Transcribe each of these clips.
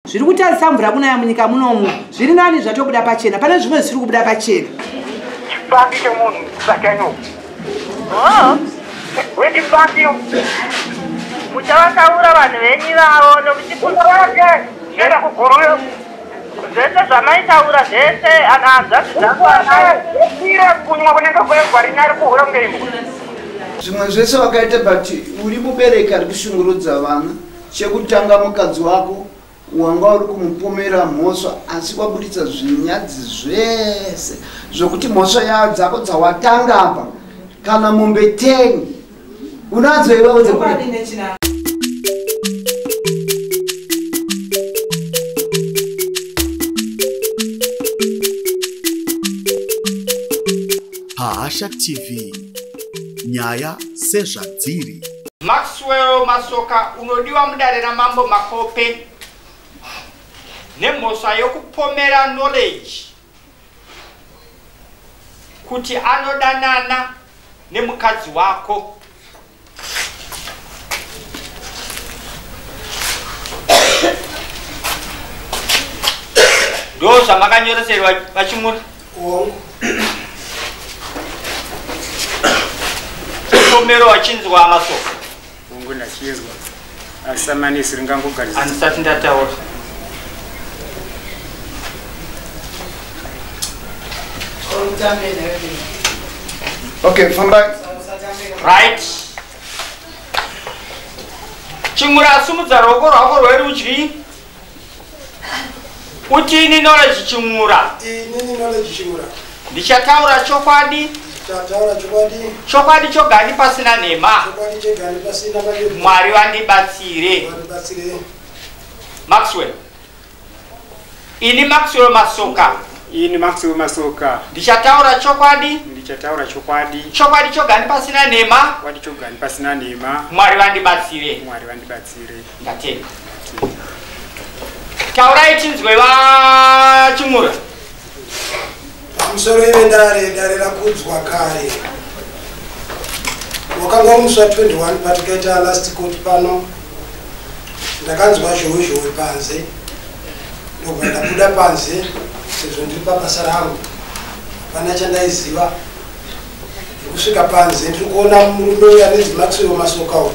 Zviri kutarisa mvura kunaya munyika munomu zviri nani zvatobuda pachena pane zvimwe zvisiri kubuda pachena. Chipfambi chemunhu satanyoko. Oh. Wechipfambi. Muchavakaura vanhu venyu ivavo nokuti kuenda kuguruyo. Zvese zvamaitaura zvese ana hanzvadzi dzangu ana. Kunywa kunenge kwegwarinyari kuhura kunge imbwa. Zvimwe zvese wakaita but uri mubereki ari kushungurudza vana. Chekutanga mukadzi wako wanga uri kumupomera mhosva asi waburitsa zvinyadzi zvese zvokuti mhosva yayo dzako dzawatanga apa kana mombe 10 unadzo iwewe dzekuti Pahasha TV nyaya sezvadziri. Maxwell Masoka unodiwa mudare raMambo Makope nemhosva yokupomera Knowledge kuti anodanana nemukadzi wako. Ndo zvamakanyoreserwa VaChimura? Hongu. Chipomero wachinzwa Masoka? Hongu ndachinzwa. Asi samanisi ringangogarisisa. Handisati ndataura. Okay, fambai. Right. Chimura sumudza ruoko rwako rwerudyi. Uti ini Knowledge Chimura. Inini Knowledge Chimura. Ndichataura chokwadi. Ndichataura chokwadi. Chokwadi chogani pasina nhema. Chokwadi chegani pasina manyepo. Mwari vandibatsire. Vandibatsire. Maxwell. Ini Maxwell Masoka. Ini Maxwell Masoka. Ndichataura chokwadi. Ndichataura chokwadi. Chokwadi chogani pasina nhema. Chokwadi chogani pasina nhema. Mwari vandibatsire. Mwari vandibatsire. Ndatenda. Taurai tinzwe VaChimura. Pamusoro ive dare rakudzwa kare. Wakanga uri musi wa 21 patikaita last court pano. Ndakanzwa zhowe zhowe panze. Ndobva ndabuda panze sezvo ndiri pabasa rangu. Hapana chandaiziva. Ndikusvika panze ndiri kuona murume uyu anonzi Maxwell Masoka uyu.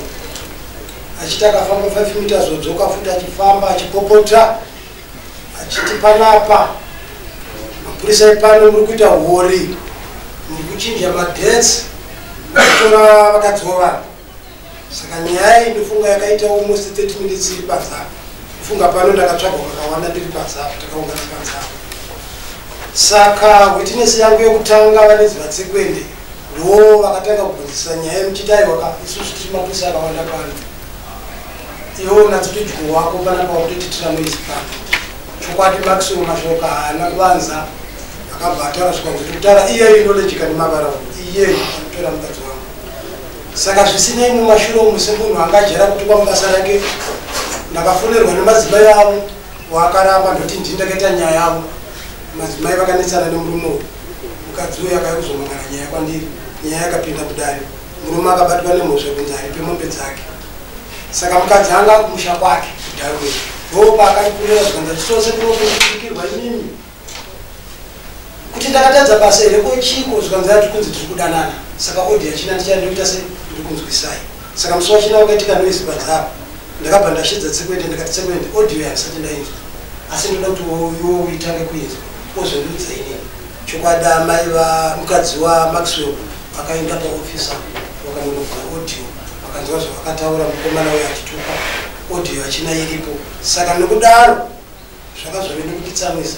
Achiti akafamba 5 meters odzoka futi achifamba achipopota achiti panapa mapurisa epano muri kuita huori, muri kuchinja madates, muri kutora vakadzi vevanhu. Saka nyaya iyi ndofunga yakaita almost 30 minutes iri panze apa. Ndofunga pano ndakatsvagwa kakawanda ndiri panze apa, takaungana panze apa. Saka witness yangu yekutanga vanonzi VaTsekwende ndo vakatanga kubvunzisa nyaya yemuchiti aiwa ka isusu tiri mapurisa akawanda pano. Iwe unatsotodyo wako panapa wakutotitira noise pano. Chokwadi Maxwell Masoka haana kuvanza, akabva ataura zvikanzi ndikutaura iyeyu Knowledge kani mavara iyeyu anotora mukadzi wangu. Saka zvisinei mumashure umu semunhu angajera kutukwa mubasa rake, ndakafonerwa nemadzimai avo waakaramba ndoti ndini ndakaita nyaya yavo. Madzimai vakanetsana nemurume uyu, mukadzi uyu akauya kuzomangana nyaya kwandiri. Nyaya yakapinda mudare, murume akabatwa nemhosva kunzi aripe mombe dzake. Saka mukadzi anga kumusha kwake kuDarwin, ndo paakarikurira zvikanzi achisose kunokuikirwa imimi kuti ndakatadza basa here ko chiko, zvikanzi ati kunzi tiri kudanana. Saka audio yachina ndichandoita se ndiri kunzwisai. Saka musi wachina wakaitika noise panze apa, ndakabva ndashedza Tsekwende ndikati Tsekwende, audio yandisati ndainzwa asi ndoda kuti iwe uitange kuinzwa ozondiudza inini chokwadi. Amai vamukadzi waMaxwell vakaenda paofisa vakanonobva audio, vakanzwa zvavakataura mukomana uyo achituka. Audio yachina iripo. Saka nokudaro zvakazove nekunditsamwisa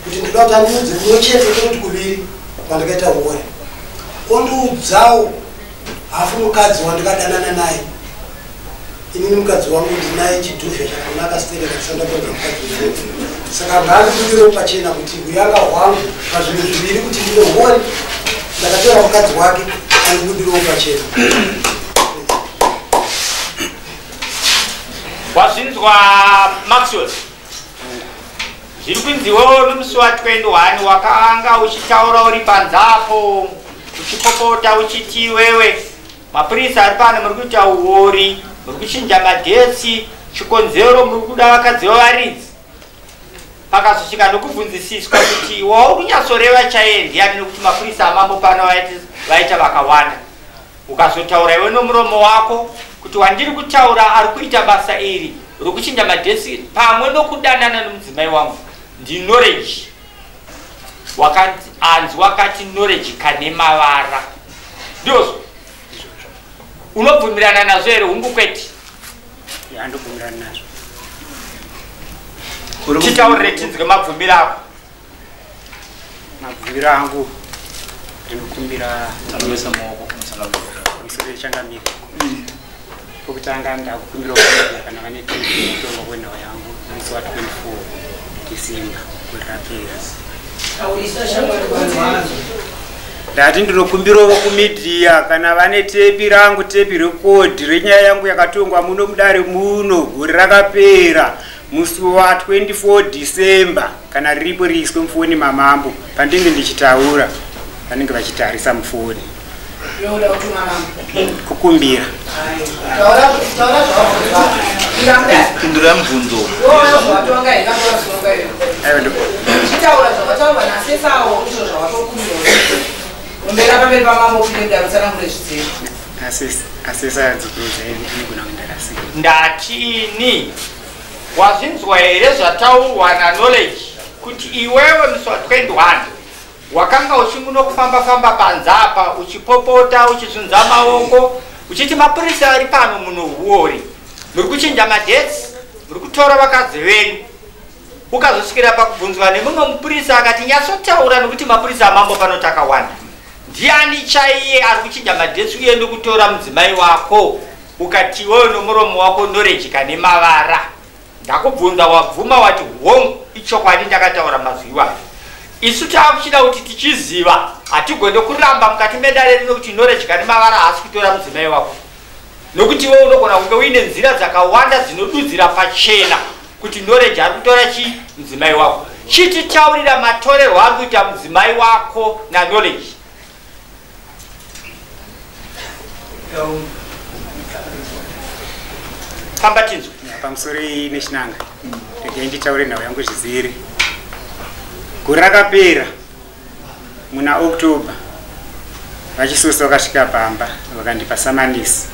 kuti ndoda kuti andiudze kumwe chete kwekuti kuviri kwandakaita huori, ondiudzawo hafu mukadzi wandikadanana naye. Inini mukadzi wangu ndinaye chidhuvha chakanaka stereka ndisandapedza mukadzi uyu. Saka ngaandibudirewo pachena kuti uyanga hwangu pazvinhu zviviri kuti ndine huori, ndakatora mukadzi wake, andibudirewo pachena. Wazvinzwa Maxwell, zviri kunziwo nomusi wa21 wakanga uchitaura uri panze apo uchipopota uchiti iwewe mapurisa ari pano muri kuita uori, muri kuchinja madates. Chikonzero muri kuda vakadzi vevaridzi. Pakazosvika nokubvunzisiswa kuti wauri kunyatsoreva chaiye ndiani, nekuti mapurisa amambo pano vaita vakawanda. Ukazotaura iwe nomuromo wako kuti wandiri kutaura ari kuita basa iri rokuchinja madhesi pamwe nokudanana nomudzimai wangu ndiKnowledge. Wakati anzi wakati Knowledge kane mavara. Ndizvo unobvumirana nazvo here? Hungu, kwete? Handobvumirana nazvo. Titaurire tinzwe mabvumiro ako. Mabvumiro angu, ndinokumbira pamusoro yechangamiro. Pokutanga, ndakukumbira kumedia kana vane kutongwa kwenhau yangu musi wa24 December gore rapera. Ndati ndinokumbirawo kumedia kana vane tepi rangu, tape record renyaya yangu yakatongwa muno mudare muno gore rakapera musi wa24 December, kana riripo riiswe mufoni mamambo. Pandinge ndichitaura vanenge vachitarisa mufoni. Yoda kutuma mambo. Kukumbira. Taura, taura zvawabvunzwa. Ingamudai. Pindura mubvunzo. Iwoyo zvawatonga ingatora iyo. Aiwa, Chitaura zvawataurwa nasesawo, izvo zvawatokumbira. Umbera pamberi pamambo kupinda kutsanangure zvidzidzo. Asesa dzokurodza inogona kundarasika. Ndatini, wazvinzwa here zvataurwa naKnowledge kuti iwewe musi wa21 wakanga uchingunokufamba-famba panze apa uchipopota, uchizunza maoko, uchiti mapurisa ari pano muno huori, muri kuchinja madates, muri kutora vakadzi venyu? Ukazosvikira pakubvunzwa nemumwe mupurisa akati nyatsotaura nekuti mapurisa amambo pano takawanda, ndiani chaiye ari kuchinja madates uye nekutora mudzimai wako? Ukati iwewe nomuromo wako Knowledge kane mavara. Ndakubvunza, wabvuma, wati hongu, ichokwadi, ndakataura mazwi iwayo. Isu taakuchida kuti tichiziva, hatigone kuramba mukati medare rino kuti Knowledge kane mavara haasi kutora mudzimai wako, nokuti iwe unogona kunge uine nzira dzakawanda dzinodudzira pachena kuti Knowledge ari kutora chi mudzimai wako. Chititaurira matorerwo ari kuita mudzimai wako naKnowledge. Famba tinzwe. Pamusoro nechinanga, regai nditaure nhau yangu zvizere. Gore rakapera muna October, vachisosa vakasvika pamba vakandipa samanisi.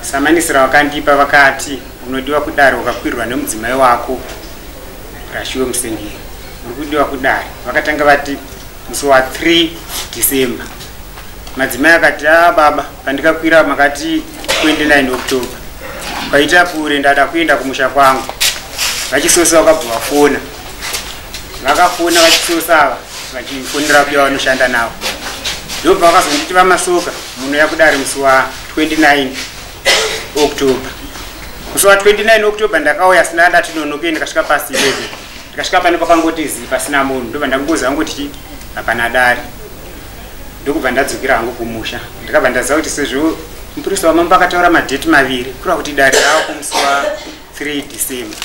Samanisi ravakandipa vakati unodiwa kudare, wakakwirwa nemudzimai wako Rashiwe Musengeri, uri kudiwa kudare. Vakatanga vati musi wa3 December. Madzimai akati, "A baba, pandikakwira makati 29 October, kwaita kure, ndada kuenda kumusha kwangu." Vachisosa vakabva vafona, vakafona vachisosa ava vachifonera kuya vanoshanda navo, ndobva vakazonditi, "VaMasoka, munoya kudare musi wa29 October." Musi wa29 October ndakauya, sina ndati nonokei, ndikasvika pasi 11. Ndikasvika pane pakangoti zi pasina munhu, ndobva ndangoziva ngoti chi hapana dare, ndokubva ndadzokera hangu kumusha. Ndakabva ndaziva kuti sezvo mupurisa wamambo akataura madate maviri, kureva kuti dare ravo musi wa3 December.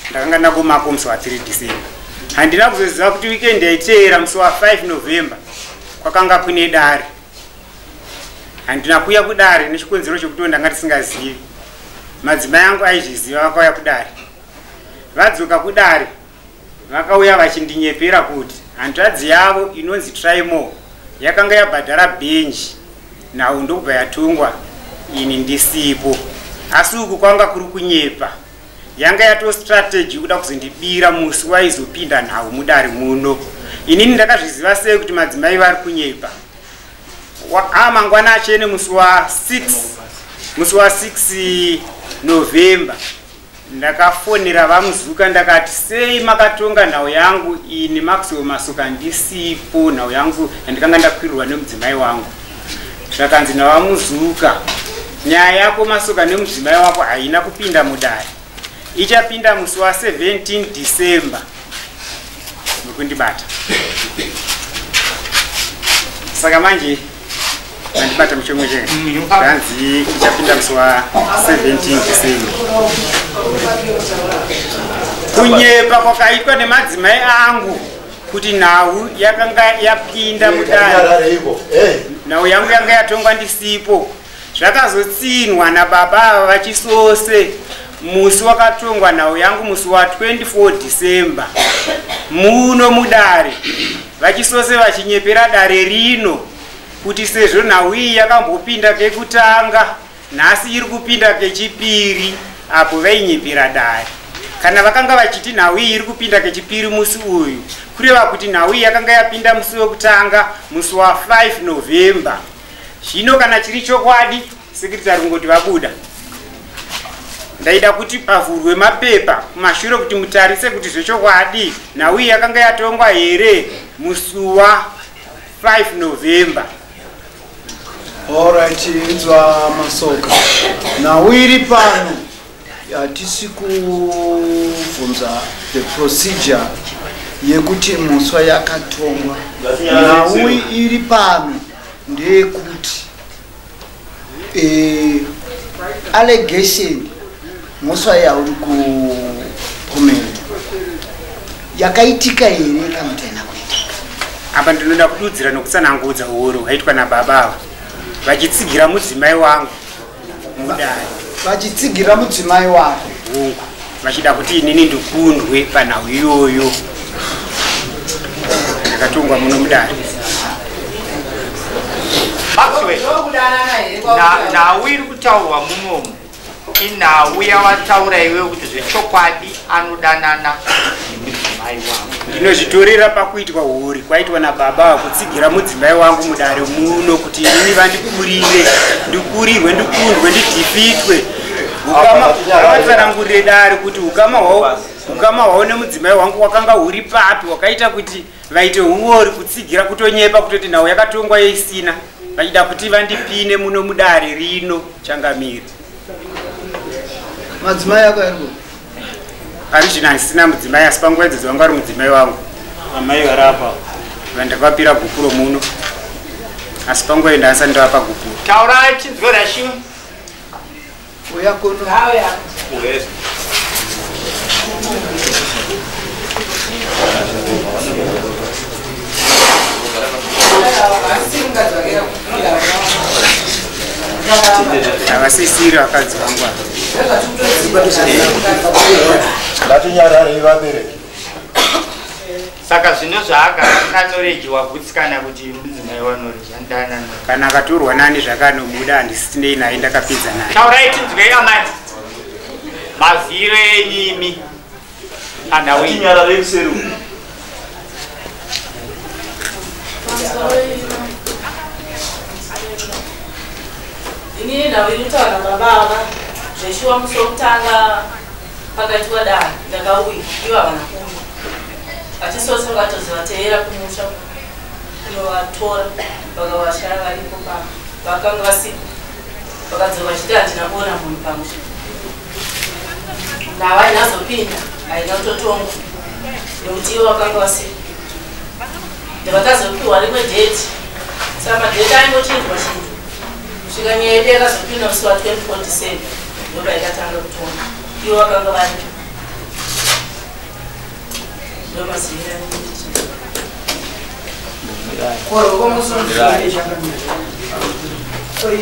Ndakanga ndangomako musi wa3 December. Handina kuzoziva kuti weekend yaiteera musi wa5 November kwakanga kune dare. Handina kuuya kudare nechikonzero chekuti ndanga ndisingazivi. Madzimai angu aizviziva, vakauya kudare. Vadzoka kudare vakauya vachindinyepera kuti hanzvadzi yavo inonzi Trimo yakanga yabhadhara bhenji, nhau ndokubva yatongwa ini ndisipo. Asi uku kwanga kuri kunyepa, yanga yato strategy kuda kuzondibira musi waizopinda nhau mudare muno. Inini ndakazviziva sei kuti madzimai vari kunyepa? Mangwana achene musi wa6, musi wa6 November, ndakafonera vaMuzuka, ndakati, "Sei makatonga nhau yangu ini Maxwell Masuka ndisipo, nhau yangu yandikanga ndakwirirwa nemudzimai wangu?" Zvakanzi navaMuzuka, "Nyaya yako Masuka nemudzimai wako haina kupinda mudare, ichapinda musi wa17 December." Mukundibata saka manje mandibata muchomwe chega. Zvanzi ichapinda musi wa17 December. Kunyepa kwakaitwa nemadzimai angu kuti nhau yakanga yapinda mudare, nhau yangu yanga yatongwa ndisipo. Zvakazotsinwa nababa ava vaChisose musi wakatongwa nhau yangu musi wa 24 December muno mudare, vaChisose vachinyepera dare rino kuti sezvo nhau iyi yakambopinda kekutanga, nhasi iri kupinda kechipiri. Apo vainyepera dare, kana vakanga vachiti nhau iyi iri kupinda kechipiri musi uyu, kureva kuti nhau iyi yakanga yapinda musi wekutanga, musi wa5 November. Zvino kana chiri chokwadi, secretary kungoti vabuda, ndaida kuti pavhurwe mapepa kumashure kuti mutarise kuti zvechokwadi nhau iyi yakanga yatongwa here musi wa5 November. Alright, inzwa Masoka, nhau iri pano hatisi kubvunza the procedure yekuti mhosva yakatongwa. Nhau iri pano ndeyekuti allegation, mhosva yauri kupomera, yakaitika here kana kuti haina kuitika? Apa ndinoda kududzira nokutsanangudza uori hwaitwa nababa ava vachitsigira mudzimai wangu mudare. Vachitsigira mudzimai wako? Hungu, vachida kuti inini ndikundwe panhau iyoyo ndakatongwa muno mudare. Maxwell, Ndokudanana here? Nhau iri kutaurwa munomu inhau yawataura iwewe kuti zvechokwadi anodanana nemudzimai wangu. Ndinozvitorera pakuitwa uri kwaitwa nababa ava kutsigira mudzimai wangu mudare muno kuti inini vandikurire, ndikurirwe, ndikundwe, ndidefeatwe. Avatsanangurire dare kuti ukama hwavo nemudzimai wangu wakanga huri papi wakaita kuti vaite uori, kutsigira, kutonyepa, kutoti nhau yakatongwa yeisina, vachida kuti vandipine muno mudare rino, changamiri. Madzimai ako ari kupi? Pari zvino handisina mudzimai, asi panguva idzodzo vanga vari mudzimai wangu. Amai vari apa. Vandakavapira gupuro muno, asi panguva iyo ndasati ndavapa gupuro. Taurai tinzwe rashiwe. Uya kuno. Ngauya. Yes. Asiri mukadzi wake unogara. Havasisiri vakadzi vangu ava. Ngatinyararei vabereki. Saka zvino zvaagara naKnowledge, wagutsikana kuti mudzimai waKnowledge anodanana? Kana akatorwa nani zvakanobuda, handisitinei naye, ndakapedza naye. Taurai tinzwei amai, maziro enyimi panhau iyi. Ngatinyararei kuseri uku. Pamusoro ino, inini nhau iri kutaura nababa ava, zveshuwa musi wokutanga pakaitwa dare ndakauya, ivo havana kuuya. VaChisose vakatozovateera kumusha kunovatora, vakavashaya varipo vakanga vasipo. Vakadzoka vachiti handina kuona munhu pamusha. Nhau hainazopinda, haina kutotongwa nekuti ivo vakanga vasipo. Ndavakazopiwa rimwe date, saka madate aingochinjwa chinjwa kusvika nyaya yedu yakazopinda musi wa24 December, ndopaikatanga kutonga, ivo vakanga varipo. Ndo maziviro. Koroko musi.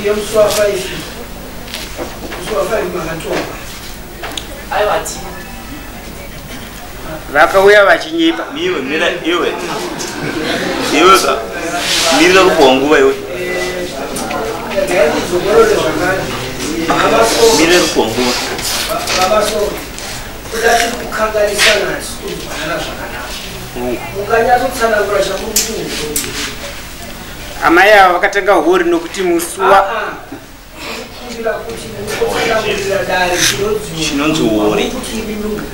Iye musi wa5, musi wa5 makatongwa? Aiwa, hatina. Vakauya vachinyepa. Iwe mira, iwe, iwe ka, mirira kupuwa nguva iwe. Regai kudzokorore zvakare. Mirira kupuwa nguva. Vamasoro, kuda tiri kukanganisana, hatisi kunzwanana zvakanaka. Munganyatsotsanangura chamuri kuti uzoi? Amai ava vakatanga hori nokuti musi wa Kumbira kuti mungotsanangurira dare chinonzi Chinonzi hori. Kuti imi muhori.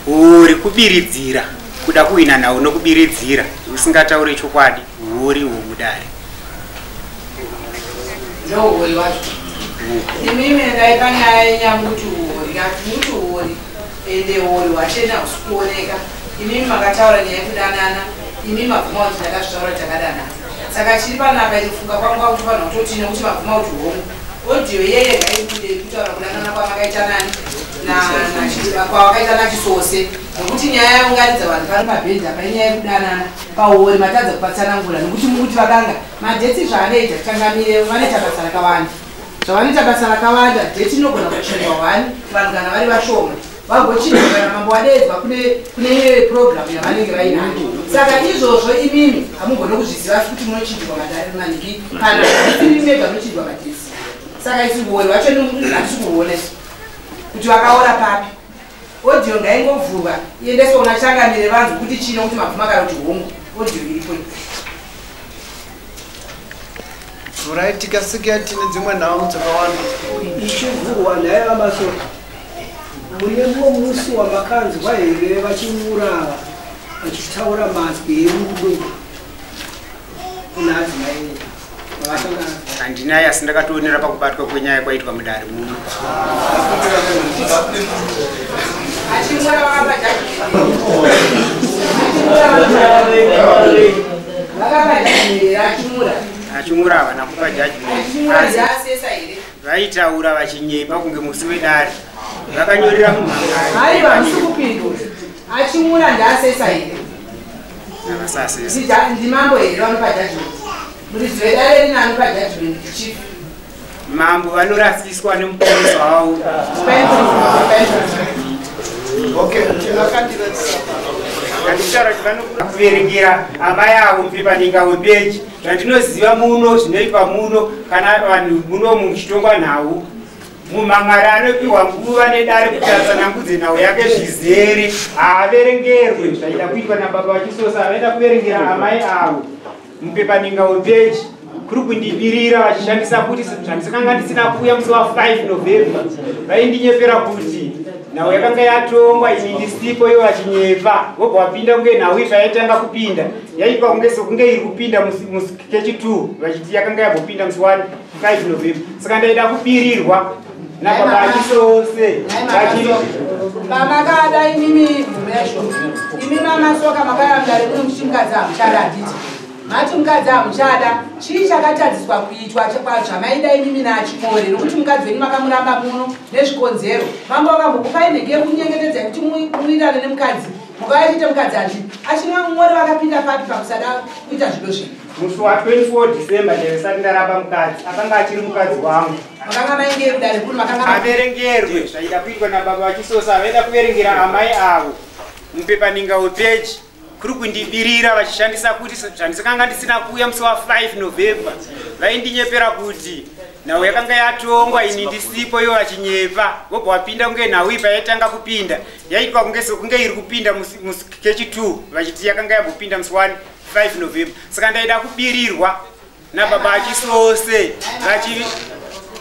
Hori kubiridzira, kuda kuwina nhau nokubiridzira usingatauri chokwadi, hori hwomudare. Ndohuori wacho? Imimi endai panyaya yenyamuti huori kati muti huori, ende huori hwachena husi kuoneka. Imimi makataura nyaya yekudanana, imi mabvuma kuti ndakazvitaura, takadanana. Saka chiri panapa, ikufunga kwangu kwakutofanira kutoti nekuti mabvuma kuti hongu, audio yeyega ibude kutaura kudanana kwamakaita nani kwawakaita naChisose, nekuti nyaya yaunganidza vanhu pano pabhendi apa inyaya yekudanana. Pauori matadza kupatsanangura nekuti mukuti vakanga madates zvaanoita, changamire, vanoita basa rakawanda. Zvavanoita basa rakawanda, date inogona kuchinjwa 1 vanhu kana vari vashoma vagochinjwa kana mambo wadeedzwa kune imwe programu yavanenge vainayo. Saka izvozvo imimi hamugoni kuzviziva asi kuti munochinjwa manhingi kana isimi mega munochinjwa madhesi. Saka isu huori hwacho hatisi kuhuona isu kuti vakaora papi. Audio ngaingovhurwa iendeswe kuna changamire vanhu kuti chino kuti mabvuma kana kuti hongu. Audio iripo iyi. Vhurai tikasike tine dzimwe nhau dzakawanda. Ichivhurwa nhai VaMasoka, mune mumwe musi wamakanzwa here VaChimura vachitaura mazwi erudo kuna adzimai enyu mavasangana? Handinai, asi ndakatoonera pakubatwa kwenyaya kwaitwa mudare muno. Achimura vakapa judgment. Vakapa judgment here Achimura? Achimura havana kupa judgment. Achimura Asi ndiasesa here? Vaitaura vachinyepa kunge musi wedare vakanyorera Haiwa, mumhangari. musi kupindura. Achimura ndiasesa here? Havasasesa. Ndimambo here vanopa judgment? Muridzi wedare rino anopa judgment chief. Mambo vanorasiswa nemuponeso wavo. Okay, akandiratisa. Ndikutaura kuti vanokura kuverengera amai avo mupepaninga wepeji. Zvandinoziva muno zvinoitwa muno kana vanhu muno muchitongwa nhau, mumhangari anopiwa nguva nedare kuti atsanangudze nhau yake zvizere, haaverengerwe zvaida kuitwa nababa vaChisosa. Vaida kuverengera amai avo mupepaninga wepeji kuri kundibirira vachishandisa kuti zvandisakanga ndisina kuuya musi wa5 November. Vaindinyepera kuti nhau yakanga yatongwa ini ndisipo, ivo vachinyepa, vobva vapinda kunge nhau iyi payaitanga kupinda yaitwa kunge sekunge iri kupinda musi kechi2, vachiti yakanga yambopinda musi wa5 November. Saka ndaida kubirirwa nababa Achisose vachi Pamakada imimi mhumesho, imi mamasoka makaya mudare muno muchiti mukadzi hamuchada, handiti? Mati mukadzi hamuchada, chii chakatadziswa kuitwa zvamaida imimi naChimore? Nokuti mukadzi wenyu makamuramba muno nezvikonzero. Mambo vakambokupai nhenge yekunyengetedza yekuti muwirirane nemukadzi, mukauya chiite mukadzi handiti? Achimore vakapinda papi pakusada kuita zvido zvenyu? Musi wa24 December ndaisati ndaramba mukadzi, akanga achiri mukadzi wangu. Makanga mainge kudare kuno makanga Averengerwe zvaida kuitwa nababa vaChisosa. Vaida kuverengera amai avo mupepaninga wepeji kuri kundibirira vachishandisa kuti zvandisakanga ndisina kuuya musi wa5 November. Vaindinyepera kuti nhau yakanga yatongwa ini ndisipo, ivo vachinyepa, vobva vapinda kunge nhau iyi payaitanga kupinda yaitwa kunge sekunge iri kupinda musi kechi2, vachiti yakanga yambopinda musi wa5 November. Saka ndaida kubirirwa nababa Achisose vachi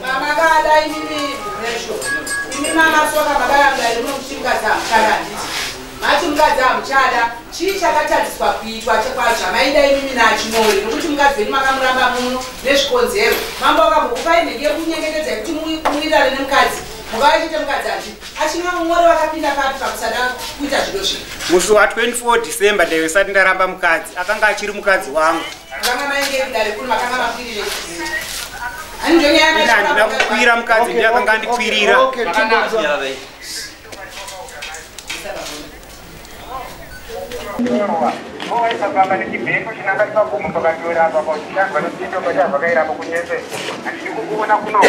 Pamakada imimi mhumesho, imi mamasoka makaya mudare muno muchiti mukadzi hamuchada, handiti? Mati mukadzi hamuchada, chii chakatadziswa kuitwa zvamaida imimi naChimore? Nokuti mukadzi wenyu makamuramba muno nezvikonzero. Mambo vakambokupai nhenge yekunyengetedza yekuti muwirirane nemukadzi, mukauya chiite mukadzi handiti? Achimore vakapinda papi pakusada kuita zvido zvenyu? Musi wa24 December ndaisati ndaramba mukadzi, akanga achiri mukadzi wangu. Makanga mainge kudare kuno makanga makwirire handizvo? Ini handina kukwira mukadzi, ndiye akanga andikwirira. Okay, timbonzwa. Owaisafamba nechibheko chinanga chipagumo pakatorapa pauchishandwa nechito pachavhakairapo kunyese. Handidi kukuona kuno.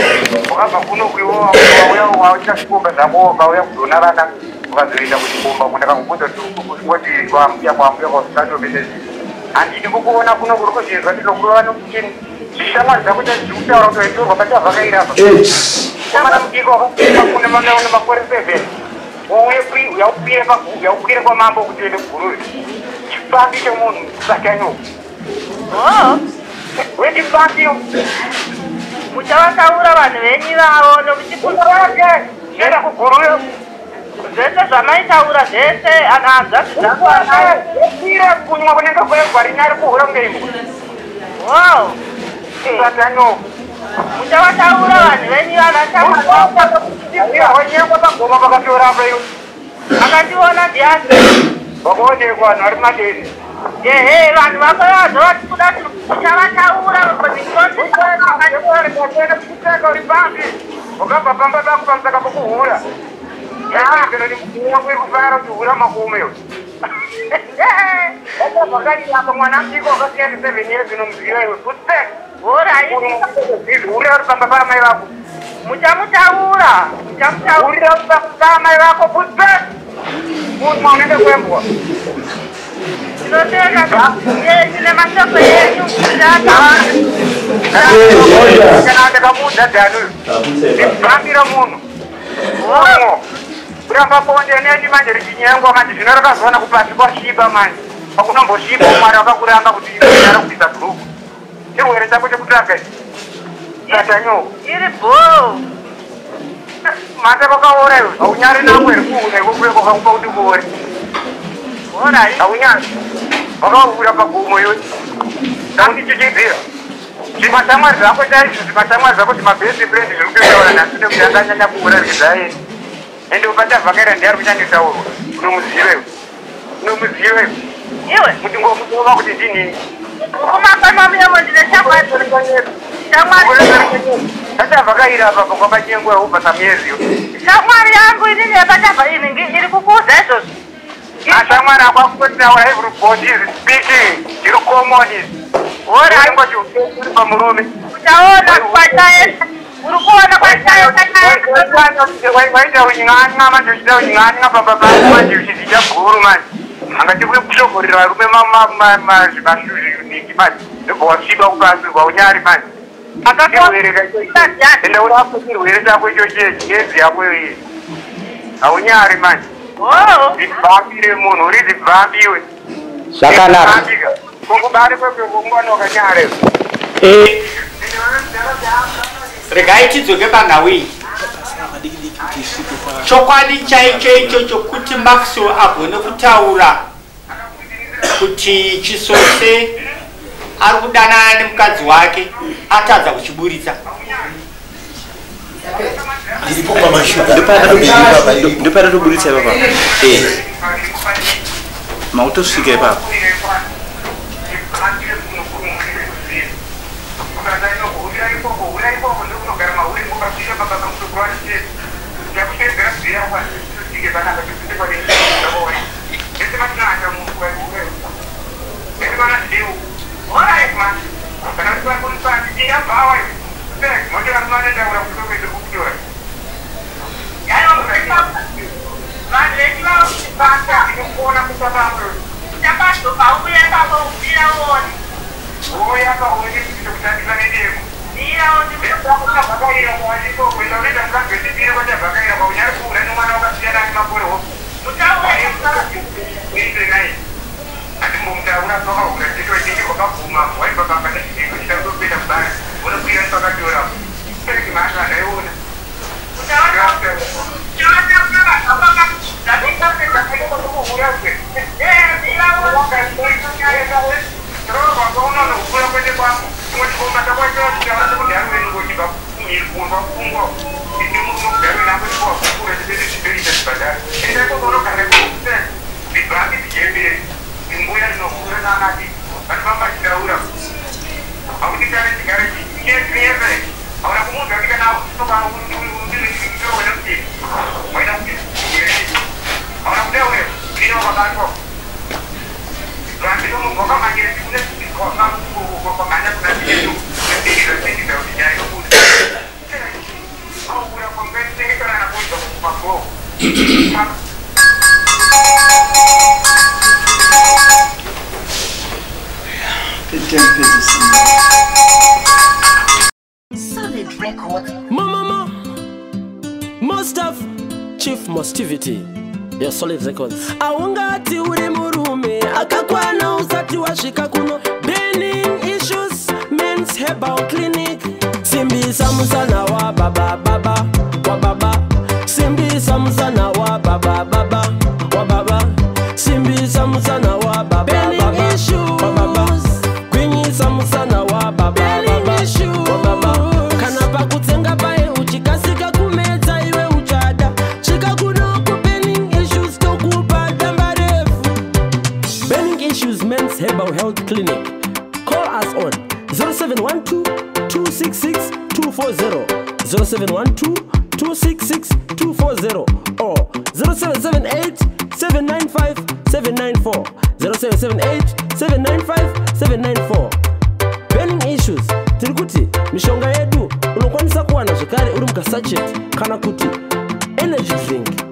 Wakabva kuno kuiwo wauya wauita zvikomba zvako, wakauya kuzoona vana, ukazoenda kuchikomba uko. Ndakakubvunza kuti kwambuya, kwambuya kwazvitatopesezi. Handidi kukuona kuno, kuri kuzvinzwa ndinokurova nomuchini. Zvishamwari zvako chazviri kutaura kuti waitorwa pachavhakairapa komana mudiki wakakune makore 7, wauye uyaukwire uyaukwire kwamambo kuti uende kuGuruve. Chipfambi chemunhu, satanyoko. Oh, Wechipfambi. Muchavataura vanhu venyu ivavo nokuti enda kuGuruve. Zvese zvamaitaura zvese hanzvadzi dzangu anayo. Kwira kunywa kunenge kwegwarinyari kuhura kunge imbwa. Wow. Satanyoko. Muchavataura vanhu venyu ivava. Wanyengwa pagoma pakatorapa iwe. Akandiona ndiani? Wakaonekwa vanhu vari madeni. Ehe, vanhu vako vazo vatikuda kuti muchavataura. Uri pambi wakabva pamba pako pamusaka pokuhura iri kufara kuti hura makume iwe. Wakabva mwana mudiki wakasiya 7 years unomuziva iwe. Alright. Hura uri pamba paamai vako. Muchamutaura. Muchamutaura. Amai vako putse. Munhu unenge kwembwa. Tinotenda yenyu nemashoko enyu. Kana ndakamuudza Dhani uyu. Ndibvambira munhu. Umo. Kuramba bonde neni manje richinyengwa manje zvino rakazoona kupasi kwasviba manje. Pakunombosviba Mwari wakakuramba kuti iwe kubvisa bhuruku. Chirwere chako chekutanga ichi. Satanyoko. Iri bhoo. Mhata kwakaora iwe. Haunyari nako here kuura iko kuye kwakakupa kuti kuore. Haunyari. Wakaura pagumo iwe. Ndakundichichidzira. Zvimashamwari zvako chaizvo zvimashamwari zvako zvimabest friend zviri kutotaura nhasi nekuti akanyanya kuura zvizaeni. Ende upachavhakaira ndiye ari kuchanditaurwa. Unomuziva iwe. Unomuziva iwe. Iwe. Mutingomutova kuti ndinini. Kumakamamuyamo ndine shamwari. Shamwari. Achavhakaira apa kwakanyengwa ubva samyezi iwe. Shamwari yangu inini yapachabva ini iri kukuudza izvozvo. Ashamwari ako akutotaura everybody is speaking. Zviri common izvi. Ora. Uri pamurume. Uchaona kwachaenda. Uri kuona kwachaenda. Waita uny'an'a manje uchida uny'an'a pamba pako manje uchiziita guru manje. Angati kushogorera varume zvimashuzi manje. Ndobva wasviba kupasi waunyari manje. Enda urapwe chirwere chako ichocho chezi yako iyi. Haunyari manje. Zibvambire munhu uri zibvambiwe. Zvakanaka. Kungubari kwekungwana wakanyare. Regai tidzoke panhau iyi. Chokwadi chaicho icho chokuti Maxwell agone kutaura kuti Chisose ari kudanana nemukadzi wake atadza kuchiburitsa. Ndiripo pamashuka. Ndopandatoburitsa ipapa. Mautosvika ipapo. Solid Records. Mama, Mustaf, Chief Mustivity, your Solid Records. Aungati uri murume akakwana usati wasvika kuno. Burning Issues Men's Herbal Clinic. Simbisa musana wa baba baba wa baba. Simbisa musana wa baba baba wa baba. Simbisa musana wa baba baba wa baba. Gwinyisa musana wa baba baba wa baba. Kana pakutsenga paye uchikasika kumedza iwe uchada. Svika kuno ku Burning Issues tokupa damba refu. Burning Issues Men's Herbal Health Clinic. Call us on 0712 266 240, 0712 266 240 or 0778 795 794, 0778 795 794. Burning Issues tiri kuti mishonga yedu unokwanisa kuwana zvekare. zvekare uri mukasachet kana kuti energy drink.